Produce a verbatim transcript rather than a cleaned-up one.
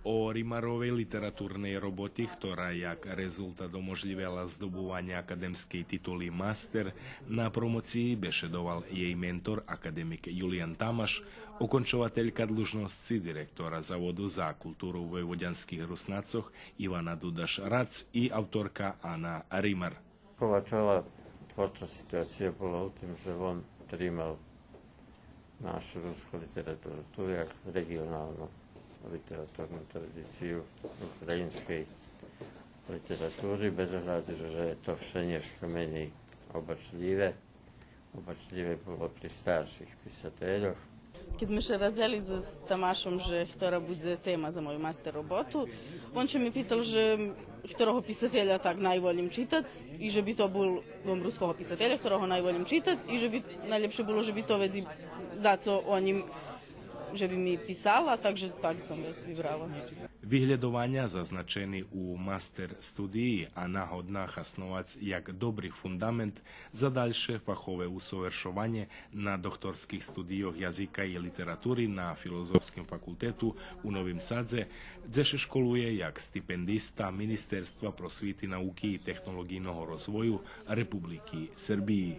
О Римаровей литературней роботи, хтора як резултат оможлївела здобуваня академскей титули мастер, на промоциї бешедовал єй ментор, академик Юлиян Тамаш, окончователька длужносци директора Заводу за културу войводянских Руснацох Ивана Дудаш Рац и авторка Ана Римар. Ковачова творча ситуация була у тим же вон тримал нашу руску литературу, ту як реґионалну литературну традицию українскей литератури, без огляду же то вше нєшка менєй обачлїве. Обачлїве було при старших писательох. Кед зме ше радзели з, з Тамашом же хтора будзе тема за мою мастер роботу, вон ше ме питал же хторого писателя так найволїм читац и же би то бул, вон, руского писателя хторого найволїм читац и же би найлєпше було же би то вец и дацо о нїм же би ми писала, так же так сом вец вибрала. Виглєдованя зазначени у мастер студиї, а нагодна хасновац як добри фундамент за дальше фахове усовершованє на докторских студийох язика и литератури на Филозофским факултету у Новим Садзе, дзе ше школує як стипендиста Министерства просвити, науки и технолоґийного розвою Републики Сербиї.